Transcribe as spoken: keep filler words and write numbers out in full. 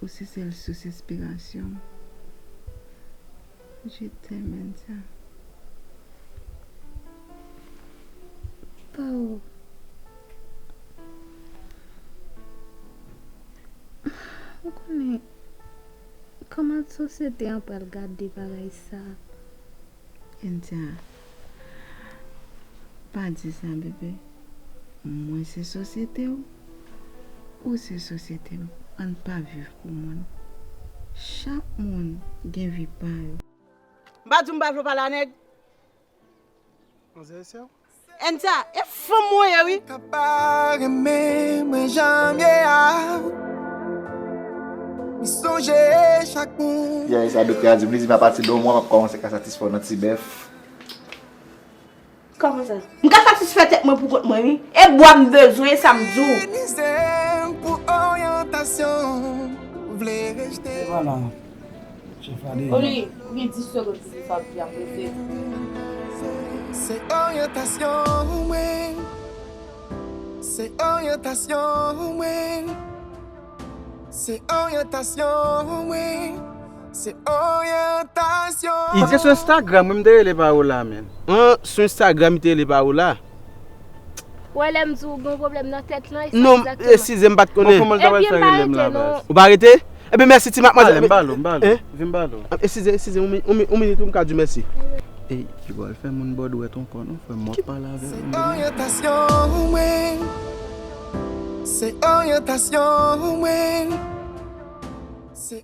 Ou se sèl sous enspirasyon m. Je t'aime, Entia. Pao. Ou konnen kòman sosyete an pral gade bagay sa? Entia, pa di sa, bebe. Mwen se sosyete w, ou se sosyete m. Ann pa viv pou moun. Chak moun gen vi pa yo. M pa di w m pa vle w pale a nèg. Manzè, e sè w? Entia, e fanm mwen ye, wi. Ka pa renmen mwen jan m ye a. M sonje chak moun. Yè, sa doktè a di m, li di m apati de yon mwa, m ap kòmanse ka satisfè w nan ti bèf. Kòman sa? M ka satisfè tèt mwen pou kont mwen, wi. E bwa m bezwen, sa m di w. Mizè m pou oryantasyon, ou vle rejte. Se pa la, chèf la deja. Oli, ou gen dis segonn pou di sa w di a, prese. Se oryantasyon mwen. Se oryantasyon mwen. Se oryantasyon mwen. Se oryantasyon. Paske sou Instagram wi m te rele Paola, men. An, sou Instagram li te rele Paola. Ou wè lè m di w gen yon pwoblèm nan tèt lan, e sa egzakteman. Non, eskize m, m pa t konnen. Bon, kòman l ta pral fè rele m la, baz? Ou pa rete? Ebyen, mèsi, ti madmwazèl. Ale, m ba l ou, m ba l ou. Hein? Vin m ba l ou. Ah, eskize, eskize, yon mi-, yon mi-, yon minit, wi, m ka di w mèsi. Ey, Pipo, al fè moun bò dwèt ankò, non, frè m, w ap pale avè l. Se oryantasyon mwen. Se oryantasyon mwen. Se